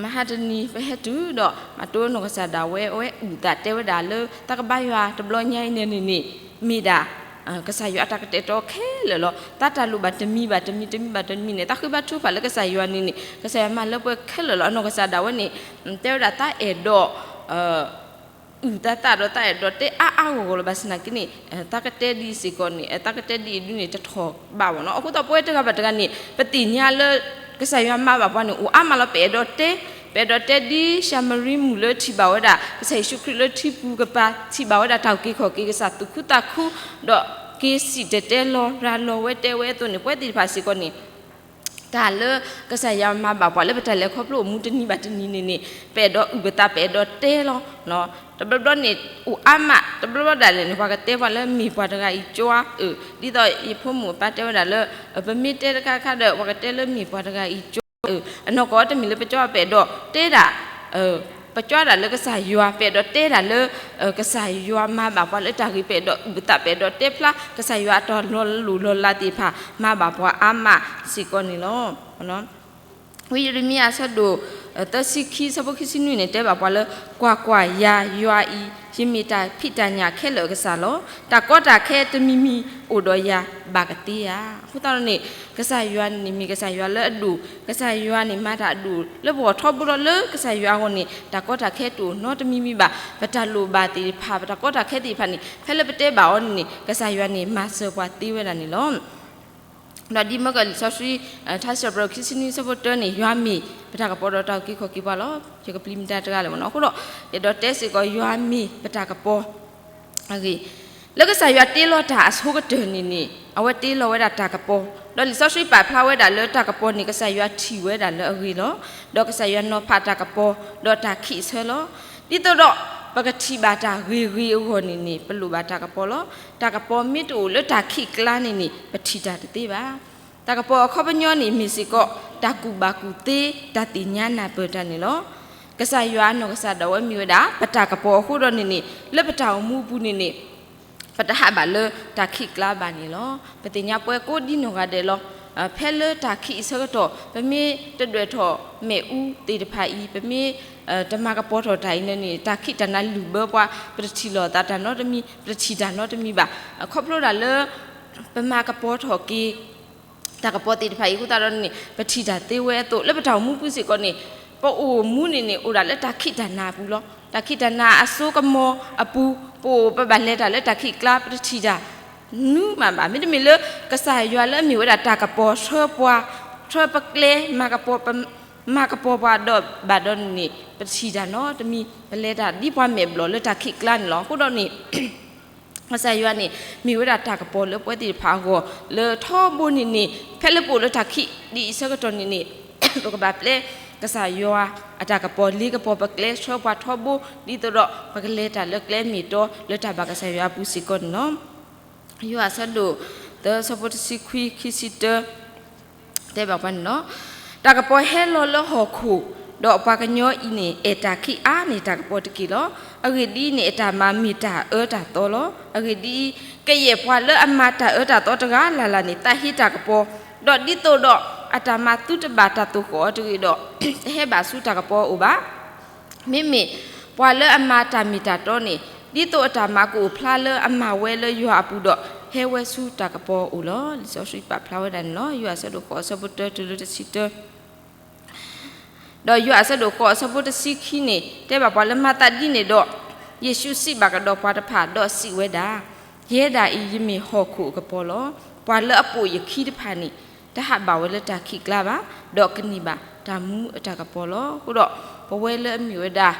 မဟါတနံၤ ပဟဲတုၤဒီး မၤတိၢ်နီၢ်ကစၢ်ဒၣ်ဝဲ အဝဲအုၣ်သးတဲဝဲဒၣ်လၢ သးကဘါယွၤတဘျီညါအံၤန့ၣ်န့ၣ် မ့ၢ်ဒၣ် ကစၢ်ယွၤအတၢ်ကတဲာ်ကတီၤခဲလၢာ်လီၤ. သးတၢ်လိၣ်ဘၣ်တမံၤဘၣ်တမံၤ တမံၤဘၣ်တမံၤန့ၣ် သးဃ့ဘါထုကဖၣ်လၢကစၢ်ယွၤန့ၣ်န့ၣ် ကစၢ်ယွၤမၤလၢပှဲၤခဲလၢာ်လီၤ. အနီၢ်ကစၢ်ဒၣ်ဝဲန့ၣ် တဲဝဲဒၣ်သးအဲၣ်ဒိး အုၣ်သးသးဒီး သးအဲၣ်ဒိးတဲအါအါဂီၢ်ဂီၢ်လီၤ. ဘၣ်ဆၣ်သနာ်က့န့ၣ် သးကတဲဒ်အံၤစ့ၢ်ကီးန့ၣ် သးကတဲဒ်အံၤဒ်န့ၣ် တထီၣ်ဘၣ်ဘၣ်နီၤ. အဃိသတးပဝဲတဂၤဘၣ်တဂၤန့ၣ် ပသ့ၣ်ညါလၢ ကစၢ်ယွၤမၤဘၣ်ပှၤန့ၣ် အိၣ်အါမးလီၤ. ပအဲၣ်ဒိးတဲ ပအဲၣ်ဒိးတဲဒ်ၡၤမရံမုၣ်လၢထံၣ်ဘၣ်ဝဲဒၣ် ကစၢ်ယ့ၣ်ၡူးခရံာ်လၢထံပူၤကပၤ ထံၣ်ဘၣ်ဝဲဒၣ်တၢ်အုၣ်က့ၤခီၣ်က့ၤ ကစၢ်သူၣ်ခုသးခု ဒီးက့ၤစံၣ်တဲၤတဲလီၤရၤလီၤဝဲတဲဝဲအသိးန့ၣ် ပဝဲသ့ၣ်တဖၣ်စ့ၢ်ကီးန့ၣ် တၢ်လၢကစၢ်ယွၤမၤဘၣ်ပှၤလၢပတၢ်လဲၤခီဖျိအိၣ်မူတနံၤဘၣ်တနံၤန့ၣ်န့ၣ် ပအဲၣ်ဒိးအုၣ်ပသး ပအဲၣ်ဒိးတဲလီၤ. တဘျီဘျီန့ၣ် အိၣ်အါမး တဘျီဘျီဒၣ်လဲာ်န့ၣ် ပှၤကတဲပှၤလၢမ့ၢ်ပှၤတဂၤအံၤကၠွါအုၣ် ဒ်သိးယဖိမုၣ်အပၢ်တဲဝဲဒၣ်လၢ ပမ့ၢ်တဲတခါခါဒီး ပှၤကတဲလၢမ့ၢ်ပှၤတဂၤအံၤကၠွါအုၣ် အနီၢ်ကီၢ်တမ့ၢ်လၢပကၠွါ ပအဲၣ်ဒိးတဲဒၣ် ပကၠွါဒၣ်လၢကစၢ်ယွၤ ပအဲၣ်ဒိးတဲဒၣ်လၢ ကစၢ်ယွၤမၤဘၣ်ပှၤလၢတၢ်ဂ့ၤ ပအဲၣ်ဒိးအုၣ်ပသး ပအဲၣ်ဒိးတဲဖျါ ကစၢ်ယွၤအတၢ်လီၤလိၢ်လီၤလးသ့ၣ်တဖၣ် မၤဘၣ်ပှၤအါမးစ့ၢ်ကီးန့ၣ်လီၤ. ဝံယံးရမံယၤအဆၢဒိၣ် သၢဆံခံ ဆၢဖိခံဆံနွံန့ၣ် တဲဘၣ်ပှၤလၢ ကွၢ်ကွၢ်, ယၤ ယွၤအံၤ ယမ့ၢ်တၢ်ဖံးတၢ်ညၣ်ခဲလၢာ်အကစၢ်လီၤ. တၢ်ကီတၢ်ခဲတမံၤမံၤအိၣ်ဒီးယၤ ဘၣ်ကသ့ဧါ. အဃိသတးဒီးန့ၣ် ကစၢ်ယွၤန့ၣ်မ့ၢ်ကစၢ်ယွၤလၢအဒိၣ်, ကစၢ်ယွၤန့ၣ်မၤတၢ်အဒိၣ်လၢပဂီၢ်ထီဘိလီၤ. လၢကစၢ်ယွၤအဂီၢ်န့ၣ် တၢ်ကီတၢ်ခဲတအိၣ်နီတမံၤမံၤဘၣ်. ပတၢ်လိၣ်ဘၣ်သ့ၣ်တဖၣ် ပတၢ်ကီတၢ်ခဲသ့ၣ်တဖၣ်န့ၣ် ဖဲလၢပတဲဘၣ်အီၤန့ၣ်န့ၣ် ကစၢ်ယွၤန့ၣ်မၤစၢၤပှၤသ့ဝဲဒၣ်န့ၣ်လီၤ. ဒီးဒ်မ့ၢ်ကလံာ်စီဆှံ ထါစံးထီၣ်ပတြၢၤခံဆံနွံဆၢဖိတၢန့ၣ် ယွၤမ့ၢ်ပတၢ်ကပီၤဒီးတၢ်အုၣ်က့ၤခီၣ်က့ၤပှၤလီၤ. ယကပျံၤမတၤတဂၤလဲၣ်မ့ၢ်နီၤ. အဃိဒီး ယအဲၣ်ဒိးတဲစ့ၢ်ကီး ယွၤမ့ၢ်ပတၢ်ကပီၤအဂ့ၢ် လၢကစၢ်ယွၤတ့လီၤတၢ်အဆိကတၢၢ်န့ၣ်န့ၣ် အဝဲတ့လီၤဝဲဒၣ်တၢ်ကပီၤ, ဒီးလံာ်စီဆှံပာ်ဖျါဝဲဒၣ်လၢတၢ်ကပီၤန့ၣ် ကစၢ်ယွၤထံၣ်ဝဲဒၣ်လၢအဂ့ၤလီၤ. ဒီးကစၢ်ယွၤနီၤဖးတၢ်ကပီၤ ဒီးတၢ်ခံးအဆၢလီၤ. ဒ်သိးဒီး ပကထံၣ်ဘၣ်တၢ်ဂ့ၤဂ့ၤအဂီၢ်န့ၣ်န့ၣ် ပလိၣ်ဘၣ်တၢ်ကပီၤလီၤ. တၢ်ကပီၤမ့ၢ်တအိၣ်လၢတၢ်ခံးကျါန့ၣ်န့ၣ် ပထံၣ်တၢ်တသ့ဘၣ်. တၢ်ကပီၤအခီပညီန့ၣ် မ့ၢ်စ့ၢ်ကီး တၢ်ကူၣ်ဘၣ်ကူၣ်သ့ တၢ်သ့ၣ်ညါနၢ်ပၢၢ်တၢ်န့ၣ်လီၤ. ကစၢ်ယွၤအနီၢ်ကစၢ်ဒၣ်ဝဲမ့ၢ်ဝဲဒၣ် ပတၢ်ကပီၤအဃိဒီးန့ၣ်န့ၣ် လၢပတၢ်အိၣ်မူအပူၤန့ၣ်န့ၣ် ပတဟးဘၣ်လၢတၢ်ခံးကျါဘၣ်န့ၣ်လီၤ. ပသ့ၣ်ညါပဝဲကိးဒ်နီၢ်ဂၤဒဲးလီၤ. ဖဲလၢတၢ်ခံးအဆၢကတီၢ် ပမ့ၢ်တဒွဲၣ်ထီၣ်မ့ၣ်အူသ့ၣ်တဖၣ်အံၤ ပမ့ၢ် တမၤကပီၤထီၣ်တၢ်အံၤန့ၣ်န့ၣ် တၢ်ခံးတၢ်နၤလုၢ်ဘၢပှၤ ပတထံၣ်လိာ်သးတၢ်နီတမံၤ ပတထံၣ်တၢ်နီတမံၤဘၣ်. ခီဖျိဒၣ်လၢ ပမၤကပီၤထီၣ်က့ၤ တၢ်ကပီၤသ့ၣ်တဖၣ်အံၤအဃိသတးဒီးန့ၣ် ပထံၣ်တၢ်သ့ဝဲအသိး လၢပတၢ်အိၣ်မူပူၤစ့ၢ်ကီးန့ၣ် ပအိၣ်မူန့ၣ်န့ၣ် အိၣ်ဒၣ်လၢတၢ်ခံးတၢ်နၤအပူၤလီၤ. တၢ်ခံးတၢ်နၤအစိကမီၤအပူၤ ပအိၣ်ပဘၣ်လဲၤတၢ်လၢတၢ်ခံးကျါ ပတထံၣ်တၢ် နူမးဘၣ်. မ့တမ့ၢ်လၢ ကစၢ်ယွၤလၢအမ့ၢ်ဝဲဒၣ်တၢ်ကပီၤဆှၢပှၤ ဆှၢပကျဲ မၤကပီၤပ မၤကပီၤပှၤဒီးဘၣ်ဒီးန့ၣ်န့ၣ် ပထံၣ်တၢ်နီတမံၤ ပလဲၤတၢ်ဒ်ပှၤမဲာ်ဘျီၣ်လၢတၢ်ခံးကျါန့ၣ်လီၤ. အဃိဒီးန့ၣ် ကစၢ်ယွၤန့ၣ် မ့ၢ်ဝဲဒၣ်တၢ်ကပီၤလၢပဝဲသ့ၣ်တဖၣ်အဂီၢ် လၢထီဘိန့ၣ်န့ၣ် ဖဲလၢပအိၣ်လၢတၢ်ခံးဒ်အံၤဆၢကတီၢ်န့ၣ်န့ၣ် ပကဘၣ်ပျဲ ကစၢ်ယွၤအတၢ်ကပီၤ လ့ကပီၤပကျဲ ဆှၢပှၤထီဘိ ဒ်သိးဒီး ပကလဲၤတၢ်လၢကျဲမ့ၢ်တီ လၢတၢ်ဘၣ်ကစၢ်ယွၤအပူၤစ့ၢ်ကီးန့ၣ်လီၤ. ယိၤဟၣ်အဆၢဒိၣ်သၢ ဆၢဖိတဆံခွံ ခံဆံတၢ တဲဘၣ်ပှၤန့ၣ်လီၤ. တၢ်ကပီၤဟဲလီၤလၢဟီၣ်ခိၣ်, ဒီးပှၤကညီအံၤန့ၣ် အဲၣ်တၢ်ခံးအါန့ၢ်တၢ်ကပီၤတက့ၢ်လီၤ. အဂ့ၢ်ဒ်အံၤန့ၣ် အတၢ်မၤမ့ၢ်တၢ်အၢတၢ်သီလီၤ. အဂ့ၢ်ဒ်အံၤ, ကယဲၢ်ပှၤလၢအမၤတၢ်အၢတၢ်သီတဂၤလၢ်လၢ်န့ၣ် သးဟ့တၢ်ကပီၤ, ဒီးဒ်သိးဒီးအတၢ်မၤသုတဘၣ်တၢ်သိၣ်ဃီၣ်အီၤတဂ့ၤဒီး တဟဲဘၣ်ဆူတၢ်ကပီၤအအိၣ်ဘၣ်. မ့မ့ၢ်ပှၤလၢအမၤတၢ်မ့ၢ်တၢ်တီန့ၣ် ဒ်သိးအတၢ်မၤကအိၣ်ဖျါလၢအမၤဝဲလၢယွၤအပူၤဒီး ဟဲဝဲဆူတၢ်ကပီၤအအိၣ်လီၤ. လံာ်စီဆှံပာ်ဖျါဝဲဒၣ်န့ၣ်လီၤ. ယိၤဟၣ်အဆၢဒိၣ်ဃိး အဆၢဖိတၢ တုၤလၢတဆံတၢ ဒီးယိၤဟၣ်အဆၢဒိၣ်ဃိး အဆၢဖိတဆံခံန့ၣ် တဲဘၣ်ပှၤလၢ မၤသးဒ်န့ၣ်ဒီး ယ့ၣ်ၡူးစံးဘၣ်ကဒီးပှၤတဖၣ် ဒီးစံးဝဲဒၣ်, ယဲဒၣ်အံၤယမ့ၢ်ဟီၣ်ခိၣ်အကပီၤလီၤ. ပှၤလၢအပိာ်ယခံတဖၣ်န့ၣ် တဟးဘၣ်ဝဲလၢတၢ်ခံးကျါဘၣ်, ဒီးကန့ၢ်ဘၣ်တၢ်မူအတၢ်ကပီၤလီၤ. အဃိဒီး ပဝဲလၢအမ့ၢ်ဝဲဒၣ်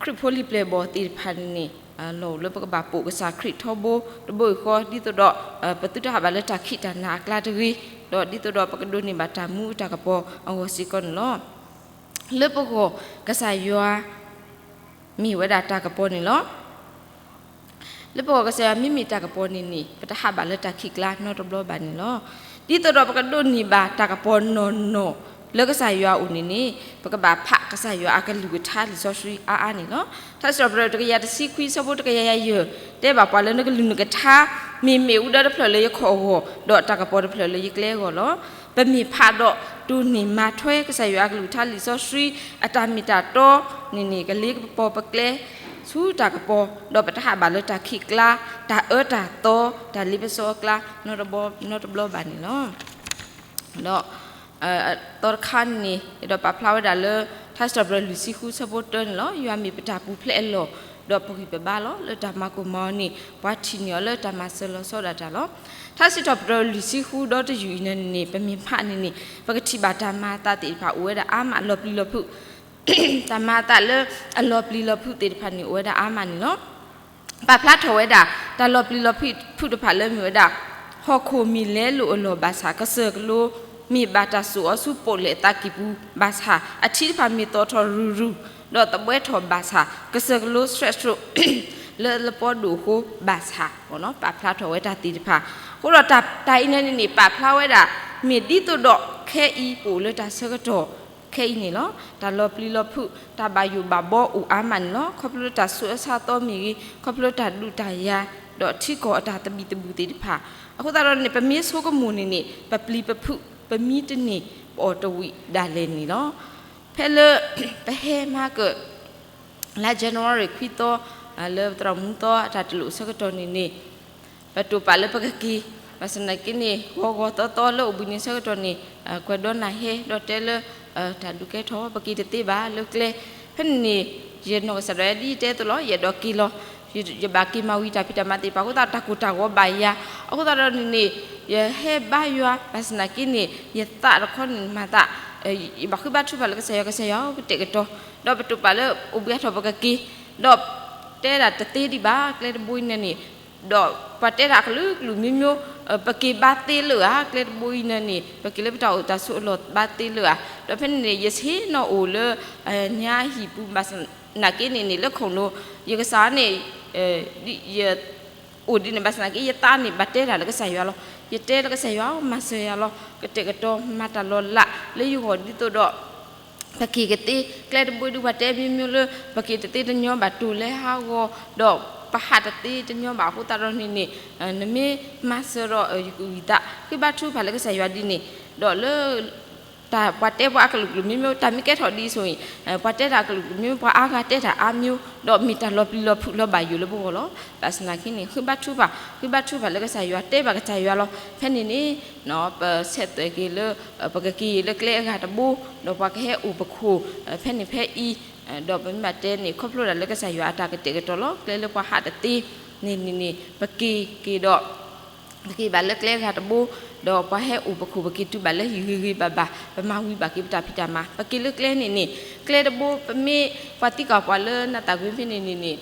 ခရံာ်ဖိလံၤပျဲၢ်ဘီၣ်သ့ၣ်တဖၣ်န့ၣ်န့ၣ် လီၢ်အိၣ်လၢပကဘၣ်ပိာ်ကစၢ်ခရံာ်ထီဘိတဘိယူၢ်ဃီ ဒ်သိးဒီး ပသုတဟးဘၣ်လၢတၢ်ခံးတၢ်နၤအကျါတဂ့ၤ, ဒီးဒ်သိးဒီးပကဒိးန့ၢ်ဘၣ်တၢ်မူအတၢ်ကပီၤအဂီၢ်စ့ၢ်ကီးန့ၣ်လီၤ. လၢပဂီၢ်ကစၢ်ယွၤ မ့ၢ်ဝဲဒၣ်တၢ်ကပီၤန့ၣ်လီၤ. လၢပဂီၢ်ကစၢ်ယွၤမ့မ့ၢ်တၢ်ကပီၤန့ၣ်န့ၣ် ပတဟးဘၣ်လၢတၢ်ခံးကျါနီတဘျီဘၣ်န့ၣ်လီၤ. ဒ်သိးဒီးပကဒိးန့ၢ်ဘၣ်တၢ်ကပီၤနီၢ်နီၢ်လၢကစၢ်ယွၤအအိၣ်န့ၣ်န့ၣ် ပကဘၣ်ဖးကစၢ်ယွၤအကလုၢ်ကထါလံာ်စီဆှံအါအါန့ၣ်လီၤ. ထါစံးထီၣ်ပတြၢၤတကယၤတဆံခွံ အဆၢဖိတကယၤယၤယဲၢ် တဲဘၣ်ပှၤလၢ နကလုၢ်နကထါ မ့ၢ်မ့ၣ်အူဒၢတဖျၢၣ်လၢယခီၣ်အဂီၢ် ဒီးတၢ်ကပီၤတဖျၢၣ်လၢယကျဲအဂီၢ်လီၤ. ပမ့ၢ်ဖးဒီးတိၢ်န့ၢ်မၤထွဲကစၢ်ယွၤအကလုၢ်ကထါလံာ်စီဆှံ အတၢ်မ့ၢ်တၢ်တီန့ၣ်န့ၣ် ကလ့ကပီၤပကျဲ ဆူတၢ်ကပီၤ ဒီးပတဟးဘၣ်လၢတၢ်ခံးကျါ တၢ်အၢတၢ်သီ တၢ်လ့ပစီအကျါ နီတဘျီဘၣ်န့ၣ်လီၤ. ဒီး သီတခါန့ၣ် အဲၣ်ဒိးပာ်ဖျါဝဲဒၣ်လၢ ထါစံးထီၣ်ပတြၢၤလွံၢ်ဆံဃု ဆၢဖိတၢန့ၣ်လီၤ. ယွၤမ့ၢ်ပတၢ်ပူၤဖျဲးအလီၢ် ဒီးပဂံၢ်ပဘါလီၤ. လၢတၢ်မၤကိၢ်မၤဂီၤန့ၣ် ပှၤထံၣ်န့ၢ်အီၤလၢတၢ်မၤစၢၤလီၤဆီဒၣ်တၢ်လီၤ. ထါစံးထီၣ်ပတြၢၤလွံၢ်ဆံဃု ဒီတယုၢ်အံၤန့ၣ်န့ၣ် ပမ့ၢ်ဖးန့ၣ်န့ၣ် ပကထံၣ်ဘၣ်တၢ်မၤအသးသ့ၣ်တဖၣ်အိၣ်ဝဲဒၣ်အါမး လီၤပျံၤလီၤဖုး တၢ်မၤအသးလၢအလီၤပျံၤလီၤဖုးသ့ၣ်တဖၣ်န့ၣ် အိၣ်ဝဲဒၣ်အါမးန့ၣ်လီၤ. ပာ်ဖျါထီၣ်ဝဲဒၣ် တၢ်လီၤပျံၤလီၤဖုးတဖၣ်လၢမ့ၢ်ဝဲဒၣ် ဟီၣ်ခိၣ်မ့ၢ်လဲလိာ်အလီၢ်ဘၣ်ဆၣ် ကစၢၢ်ကလိမ့ၢ်ဘၣ်တၢ်စိာ်အီၤဆူပိာ်လဲၣ်အသးကံၢ်ပူၤဘၣ်ဆၣ် အထံတဖၣ်မ့ၢ်သီၣ်ထီၣ်ရုၢ်ရုၢ် ဒီးသဘှဲထီၣ်ဘၣ်ဆၣ် ကစၢၢ်ကလိဆှဲးဆှိး လၢလပီဒိၣ်အဃိဘၣ်ဆၣ် ပာ်ဖျါထီၣ်ဝဲတၢ်သ့ၣ်တဖၣ် အဃိဒီးတၢ်အံၤန့ၣ်န့ၣ် ပာ်ဖျါဝဲဒၣ် မ့ၢ်ဒ်သိးဒီးခဲအံၤပအိၣ်လၢတၢ်ဆၢကတီၢ် ခဲအံၤန့ၣ်လီၤ. တၢ်လီၤပျံၤလီၤဖုး တၢ်ဘၣ်ယိၣ်ဘၣ်ဘီအိၣ်အါမးန့ၣ်လီၤ. ခီဖျိလၢတၢ်ဆူးအဆါသီမ့ၢ်ဂ့ၤ, ခီဖျိလၢတၢ်ဒုးတၢ်ယၤ, ဒီးထံကီၢ်အတၢ်သဘံၣ်သဘုၣ်သ့ၣ်တဖၣ် အဃိသတးဒီးန့ၣ် ပမ့ၢ်ဆိကမိၣ်န့ၣ်န့ၣ် ပပျံၤပဖုး ပမံတန့ၢ် ပအီၣ်တဝံၣ်ဒၣ်လဲာ်န့ၣ်လီၤ. ဖဲလၢ ပဟဲမၤကၢၢ် လါ January ခွံသီ လၢပသရၣ်မုၣ်သီအတၢ်တလိၣ်ဆၢကတီၢ်န့ၣ်န့ၣ် ပတိာ်ပာ်လၢပကက့ၤ ဘၣ်ဆၣ်သနာ်က့န့ၣ် ဂီၤဂီၤသီသီလၢအိၣ်ဘှံးနံၤဆၢကတီၢ်န့ၣ် ကွဲးဒီးနၢ်ဟဲ ဒီးတဲလၢ တၢ်ဒုးကဲထီၣ် ပက့ၤတသ့ဘၣ်လၢကျဲ ဖဲန့ၣ်န့ၣ် ယနီၢ်ကစၢ်ဒၣ်ယဲဒ်ယတဲအသိးလီၤ ယအဲၣ်ဒိးက့ၤလီၤ ယဘၣ်က့ၤမၤဝံၤတၢ်ဖံးတၢ်မၤသ့ၣ်တဖၣ်အဃိသတး တၢ်ကိၢ်တၢ်ဂီၤဘၣ်ယၤ အဃိသတးဒီးန့ၣ်န့ၣ် ယဟဲဘါယွၤ ဘၣ်ဆၣ်သနာ်က့န့ၣ် ယသးတခီန့ၣ်မၤသး ယဘၣ်ဃ့ဘါထုကဖၣ်လၢကစၢ်ယွၤ ကစၢ်ယွၤဧၢ ကတဲာ်ကတီၤ ဒီးပတိာ်ပာ်လၢအိၣ်ဘှံးအါထီၣ်ပကက့ၤ ဒီးတဲဒၣ်တသ့ဒံးဘၣ် ကျဲတဘိအံၤန့ၣ်န့ၣ် ဒီးပှၤတဲဒၣ်အကလုာ်ကလုာ်မ့ၢ်မ့ၢ် ပက့ၤဘါသ့လၢဧါ ကျဲတဘိအံၤန့ၣ်န့ၣ် ပက့ၤလၢပတၢ်အိၣ်တၢ်ဆိးအလီၢ်ဘါသ့လၢဧါ ဒီးဖဲန့ၣ်န့ၣ် ယဆ့ၣ်နီၤအိၣ်လၢ ညါဟံၣ်ပူၤ ဘၣ်ဆၣ်သနာ်က့န့ၣ်န့ၣ် လၢခိၣ်နူာ် ယကစၢ်န့ၣ် ယ အိၣ်ဒ်န့ၣ် ဘၣ်ဆၣ်သနာ်က့ ယသးန့ၣ် ဘၣ်တဲတၢ်လၢကစၢ်ယွၤလီၤ. ယတဲလၢကစၢ်ယွၤ မၤစၢၤယၤလီၤ. ကတဲာ်ကတီၤမၤတၢ်လီၤလးလၢယဂီၢ်ဒ်သိးဒီး ပက့ၤကသ့ ကျဲတဘိဒုး ပှၤတဲမ့ၢ်မ့ၢ်လၢ ပက့ၤတသ့တညီဘၣ်တိၢ်လဲဟးဂီၤ ဒီးပဟးတသ့တညီဘၣ်အဃိသတးဒီးန့ၣ်န့ၣ် နမ့ၢ်မၤစၢၤဒီးယကဝံၣ်သး ဃ့ဘါထုကဖၣ်လၢကစၢ်ယွၤဒ်န့ၣ် ဒီးလၢ တၢ်ပှၤတဲပှၤအကလုာ်ကလုာ်မ့မ့ၢ် တၢ်မ့ၢ်ကဲထီၣ်ဒ်အံၤဆိအံၤ, ပှၤတဲတၢ်အကလုာ်ကလုာ်မ့မ့ၢ် ပှၤအါဂၤတဲတၢ်အါမျိုး, ဒီးမ့ၢ်တၢ်လီၤပျံၤလီၤဖုးလီၤဘၣ်ယိၣ်လၢပဂီၢ်လီၤ. ဘၣ်ဆၣ်သနာ်က့န့ၣ် ဃ့ဘါထုကဖၣ်, ဃ့ဘါထုကဖၣ်လၢကစၢ်ယွၤ တဲဘၣ်ကစၢ်ယွၤလီၤ. ဖဲန့ၣ်န့ၣ် ပဆဲးသွဲၣ်က့ၤလၢ ပကက့ၤလၢကျဲအဂၤတဘိ, ဒီးပှၤကဟဲအိၣ်ပခိၣ် ဖဲန့ၣ်ဖဲအံၤ, ဒီးပမ့ၢ်ဘၣ်တဲန့ၣ် ခီဖျိဒၣ်လၢကစၢ်ယွၤအတၢ်ကတဲာ်ကတီၤလီၤ. ကျဲလၢပှၤဟးတသ့န့ၣ်န့ၣ်န့ၣ် ပက့ၤက့ၤဒီး ပက့ၤဘၣ်လၢကျဲအဂၤတဘိ, ဒီးပှၤဟဲအိၣ်ပခိၣ် ပက့ၤတုၤဘၣ်လၢဟံၣ်ဂ့ၤဂ့ၤဘၣ်ဘၣ်, ပမၤဝံၤဘၣ်က့ၤပတၢ်ဖံးတၢ်မၤ, ပက့ၤလၢကျဲန့ၣ်န့ၣ် ကျဲတဘိ ပမ့ၢ်ပှၤသံကွၢ်ပှၤလၢနးတၢ်ကွ့ဖဲန့ၣ်န့ၣ်န့ၣ်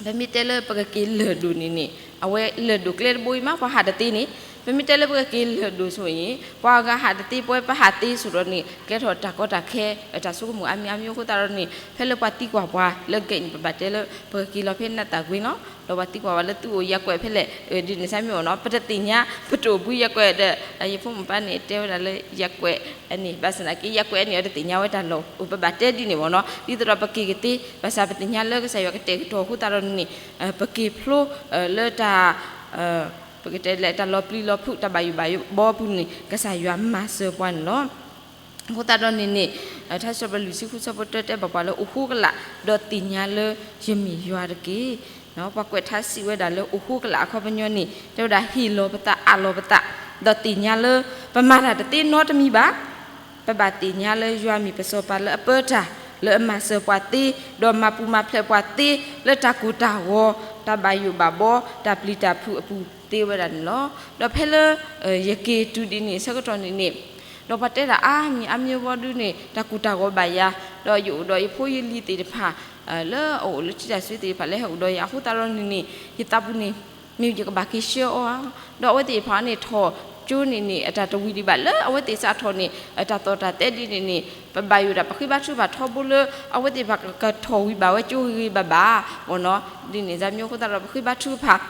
ပမ့ၢ်တဲလၢပကက့ၤလၢၢ်ဒိၣ်န့ၣ်န့ၣ် အဝဲလၢၢ်ဒိၣ်ကျဲတဘိအံၤမး ပှၤဟးတသ့န့ၣ်, ပမ့ၢ်တဲလၢပကက့ၤလၢၢ်ဒိၣ်ဆိအံၤ ပှၤအဂၤဟးတသ့ ပဝဲပဟးသ့ဆိဒီးန့ၣ် ကျဲထီၣ်တၢ်ကီတၢ်ခဲ တၢ်ဆိကမိၣ်အါမံၤအါမံၤအဃိသတးဒီးန့ၣ် ဖဲလၢပှၤသံကွၢ်ပှၤလၢကဲန့ၣ် ပဘၣ်တဲလၢ ပကက့ၤလီၤဖဲနးတၢ်ကွ့လီၤ. ဒီးပှၤသံကွၢ်ပှၤလၢသုအိၣ်ယၤကွဲးဖဲလဲၣ် ဒ်န့ၣ်စ့ၢ်မ့ၢ်အိၣ်နီၤ ပတသ့ၣ်ညါ ပတအိၣ်ဘှံးယၤကွဲးဒီး ယဖိမုၣ်ပၢ်န့ၣ် တဲဝဲဒၣ်လၢယၤကွဲးန့ၣ် ဘၣ်ဆၣ်သနာ်က့ ယၤကွဲးန့ၣ် အတသ့ၣ်ညါဝဲတၢ်လီၢ် ပဘၣ်တဲဒ်န့ၣ်မ့ၢ်နီၤ ဒ်သိးဒီးပက့ၤကသ့ ဘၣ်ဆၣ်ပသ့ၣ်ညါလၢကစၢ်ယွၤကတဲာ်ကတီၤအဃိသတးဒီးန့ၣ် ပက့ၤဖျိလၢတၢ် ပကတဲလၢတၢ်လီၤပျံၤလီၤဖုး တၢ်ဘၣ်ယိၣ်ဘၣ်ဘီအပူၤန့ၣ် ကစၢ်ယွၤမၤစၢၤပှၤန့ၣ်လီၤ. အဃိသတးဒီးန့ၣ်န့ၣ် ထါစံးပတြၢၤလွံၢ်ဆံဃုဆၢဖိတၢ တဲဘၣ်ပှၤလၢအိၣ်ဃိကလာ် ဒီးသ့ၣ်ညါလၢယမ့ၢ်ယွၤတက့ၢ်. ပှၤကွဲးထါစံးဝဲဒၣ်လၢအိၣ်ဃိကလာ်အခီပညီန့ၣ် တဲဝဲဒၣ်ဟ့ၣ်လီၤပသးအးလီၤပသး ဒီးသ့ၣ်ညါလၢ ပမၤတၢ်တသ့နီတမံၤဘၣ် ပဘၣ်သ့ၣ်ညါလၢယွၤမ့ၢ်ပစီၤပၤလၢအပၢတၢ် လၢအမၤစၢၤပှၤသ့ ဒီးမၤပူၤမၤဖျဲးပှၤသ့ လၢတၢ်ကိၢ်တၢ်ဂီၤ တၢ်ဘၣ်ယိၣ်ဘၣ်ဘီ တၢ်ပျံၤတၢ်ဖုးအပူၤသ့ဝဲဒၣ်န့ၣ်လီၤ. ဒီးဖဲလၢ ယက့ၤတုၤဒ်န့ၣ်ဆၢကတီၢ်န့ၣ်န့ၣ် ဒီးပှၤတဲဒၣ်အါမံၤအါမံၤအဘီဒုန့ၣ် တၢ်ကိၢ်တၢ်ဂီၤဘၣ်ယၤ ဒီးယအိၣ်ဒီးယဖိယလံၤသ့ၣ်တဖၣ် လၢအအိၣ်လၢထံတၢ်စွ့သ့ၣ်တဖၣ်လၢဟဲအိၣ်ဒီးယၤအဃိသတးဒီးန့ၣ်န့ၣ် ယသးပူၤန့ၣ် မ့ၢ်ယကဘၣ်က့ၤဆှၢအီၤဧါ. ဒီးအဝဲသ့ၣ်တဖၣ်န့ၣ်ထီၣ်ကၠိန့ၣ်န့ၣ် အတၢ်တဝံၤဒံးဘၣ် လၢအဝဲသ့ၣ်စးထီၣ်န့ၣ် တၢ်သီၣ်တၢ်သဲဒ်န့ၣ်န့ၣ် ပဘၣ်ယိၣ်ဒၣ် ပဃ့ဘါထုကဖၣ်ထီဘိလၢ အဝဲသ့ၣ်တဖၣ်ကထီၣ်ဝံၤဘၣ်ဝဲကၠိဂ့ၤဂ့ၤဘၣ်ဘၣ်မ့ၢ်နီၤ ဒ်န့ၣ်စ့ၢ်မ့ၢ်အဃိသတးဒီး ပဃ့ဘါထုကဖၣ်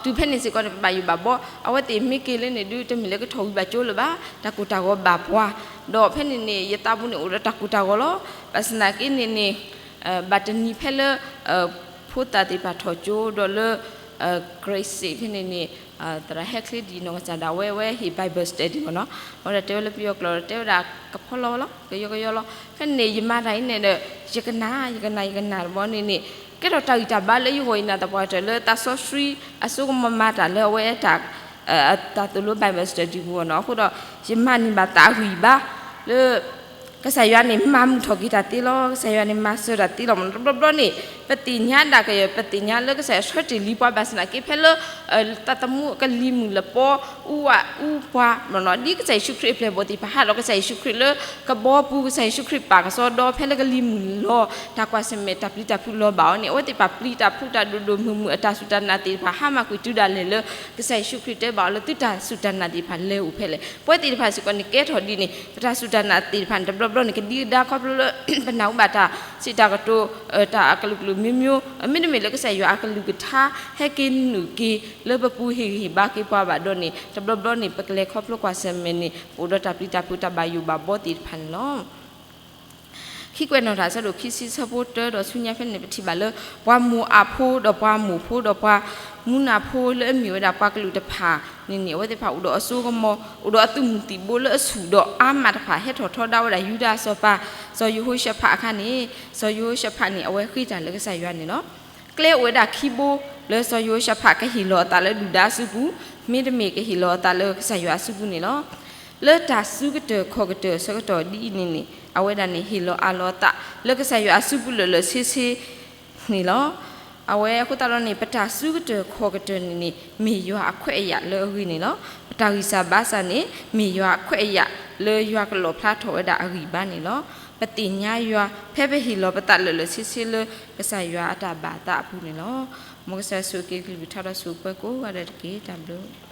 ဒီးတုၤဖဲန့ၣ်စ့ၢ်ကီးန့ၣ် ပဘၣ်ယိၣ်ဘၣ်ဘီ အဝဲသ့ၣ်မ့ၢ်က့ၤလၢန့ၣ်ဒု တမ့ၢ်လၢကထီၣ်ဝံၤဘၣ်ကၠိလၢၤဘၣ် တၢ်ကိၢ်တၢ်ဂီၤဘၣ်ပှၤ ဒီးဖဲန့ၣ်န့ၣ် ယသးပူၤန့ၣ်အိၣ်ဒီးတၢ်ကိၢ်တၢ်ဂီၤလီၤ. ဘၣ်ဆၣ်သနာ်က့န့ၣ်န့ၣ် ဘၣ်တနံၤဖဲလၢ ဖိသၣ်သ့ၣ်တဖၣ်ထီၣ်ကၠိဒီးလၢ grade six ဖဲန့ၣ်န့ၣ် သရၣ်ဟဲချ့ဒံးနီၢ်ကစၢ်ဒၣ်ဝဲ ဝဲဟ့ၣ် Bible study မ့ၢ်နီၤ အဝဲဒၣ်တဲဝဲလၢပယီၤကျိာ်ဒီး တဲဝဲဒၣ်ကဖီလီၤလီၤ ကယီကယီလီၤ. ဖဲန့ၣ်န့ၣ် ယမၤတၢ်အံၤန့ၣ်ဒီး ယကနၣ် ယကနၣ် ယကနၣ်တဘျီန့ၣ်န့ၣ် ကဲထီၣ်တၢ်ဂံၢ်တၢ်ဘါလၢယဂီၢ် ယနာ်သပှၢ်ကတၢၢ်လၢ သးစီဆှံအစိကမီၤမၤတၢ်လၢအဝဲတၢ် တၢ်သိၣ်လိ Bible study ပူၤမ့ၢ်နီၤ. အဃိဒီး ယမၤန့ၢ်ဘၣ်သးအဂံၢ်ဘါ လၢ ကစၢ်ယွၤန့ၣ် မၤမုာ်ထီၣ်က့ၤတၢ်သ့လီၤ. ကစၢ်ယွၤန့ၣ်မၤစၢၤတၢ်သ့လီၤမ့ၢ်နီၤ. တဘျီဘျီန့ၣ် ပသ့ၣ်ညါဒၣ်ကယဲၢ် ပသ့ၣ်ညါလၢကစၢ်ယွၤဆှၢတ့ၢ်လံပှၤ ဘၣ်ဆၣ်သနာ်က့ ဖဲလၢ သးသမူကလံၤမုၢ်လပီ အူအူပှၤမ့ၢ်နီၤ ဒ်ကစၢ်ယ့ၣ်ၡူးခရံာ်အပျဲၢ်အဘီၣ်သ့ၣ်တဖၣ် ဟးဒီးကစၢ်ယ့ၣ်ၡူးခရံာ်လၢကဘီပူၤ ကစၢ်ယ့ၣ်ၡူးခရံာ်ပာ်ကစီဒီ ဖဲလၢကလံၤမုၢ်လီၤ တၢ်ကွၢ်ဆၢၣ်မဲာ်တၢ်ပျံၤတၢ်ဖုးလီၤဘၣ်အီၤန့ၣ် အဝဲသ့ၣ်တဖၣ်ပျံၤတၢ်ဖုးတၢ်ဒိၣ်ဒိၣ်မုၢ်မုၢ် အတၢ်စူၢ်တၢ်နာ်သ့ၣ်တဖၣ် ဟါမၢ်ကွံာ်တုၤဒၣ်လဲာ်လၢ ကစၢ်ယ့ၣ်ၡူးခရံာ်တဲဘၣ်အီၤလၢ သုတၢ်စူၢ်တၢ်နာ်သ့ၣ်တဖၣ်လဲၤအိၣ်ဖဲလဲၣ်. ပဝဲသ့ၣ်တဖၣ်စ့ၢ်ကီးန့ၣ် ကဲထီၣ်ဒ်န့ၣ် ပတၢ်စူၢ်တၢ်နာ်သ့ၣ်တဖၣ်န့ၣ် တဘျီဘျီန့ၣ် ကဒံကဒါခီဖျိလၢ ပနၢ်ဟူဘၣ်တၢ်စံးတၢ်ကတိၤ တၢ်အကလုာ်ကလုာ်မ့ၢ်မ့ၢ် မ့တမ့ၢ်လၢကစၢ်ယွၤအကလုၢ်ကထါ ဟဲက့ၤနုာ်က့ၤလၢပပူၤ ဟ့ၣ်ဂံၢ်ဟ့ၣ်ဘါက့ၤပှၤဘၣ်ဒီးန့ၣ် တဘျီဘျီန့ၣ် ပကလဲၤခီဖျိကွၢ်ဆၢၣ်မဲာ်န့ၣ် ပအိၣ်ဒီးတၢ်ပျံၤတၢ်ဖုးတၢ်ဘၣ်ယိၣ်ဘၣ်ဘီသ့ၣ်တဖၣ်န့ၣ်လီၤ. ခံကွဲးနီၣ်တၢ်အဆၢဒိၣ်ခံဆံဆၢဖိတၢဒီးဆူညါဖဲန့ၣ် ပထံၣ်ဘၣ်လၢ ပှၤမိၢ်အၣ်ဖိဒီးပှၤမိၢ်ဖိဒီးပှၤ မူနၢ်ဖိလၢအမ့ၢ်ဝဲဒၣ်ပှၤကလုာ်တဖၣ်န့ၣ်န့ၣ် အဝဲသ့ၣ်တဖၣ်အိၣ်ဒီးအစိကမီၤ အိၣ်ဒီးအသုးမုၢ်သံၣ်ဘိလၢအဆူၣ်ဒီးအါမးတဖၣ် ဟဲထီၣ်ထီဒါဝဲဒၣ်ယူဒၤအစီၤပၤ စီၤယဟိၤၡဖးအခါန့ၣ် စီၤယဟိၤၡဖးန့ၣ် အဝဲဃ့တၢ်လၢကစၢ်ယွၤန့ၣ်လီၤ. ကျဲအိၣ်ဝဲဒၣ်ခံဘိ လၢစီၤယဟိၤၡဖးကဟ့ၣ်လီၤအသးလၢဒုၣ်ဒါအစုပူၤ မ့တမ့ၢ်ကဟ့ၣ်လီၤအသးလၢကစၢ်ယွၤအစုပူၤန့ၣ်လီၤ. လၢတၢ်စုကတၢၢ်ခီၣ်ကတၢၢ်အဆၢကတီၢ်ဒ်အံၤန့ၣ်န့ၣ် အဝဲဒၣ်န့ၣ် ဟ့ၣ်လီၤအးလီၤအသးလၢကစၢ်ယွၤအစုပူၤလၢာ်လၢာ်ဆ့ဆ့န့ၣ်လီၤ. အဝဲအဃိသတးဒီးန့ၣ် ပတၢ်စုကတၢၢ်ခီၣ်ကတၢၢ်န့ၣ်န့ၣ် မ့ၢ်ယွၤအခွဲးအယာ်လၢအဂ့ၤန့ၣ်လီၤ. ပတၢ်ဂံၢ်စၢ်ဘါစၢ်န့ၣ် မ့ၢ်ယွၤအခွဲးအယာ်လၢယွၤကလီၣ်ဖျါထီၣ်ဝဲဒၣ်အဂံၢ်ဘါန့ၣ်လီၤ. ပသ့ၣ်ညါယွၤ ဖဲပဟ့ၣ်လီၤပသးလၢာ်လၢာ်ဆ့ဆ့လၢကစၢ်ယွၤအတၢ်ဘၣ်အသးအပူၤန့ၣ်လီၤ. မ်ကစၢ်ယွၤဆိၣ်ဂ့ၤက့ၤကလုၢ်ကထါဒီးဆိၣ်ဂ့ၤပှၤကိးဂၤဒဲးတက့ၢ်. တၢ်ဘျုး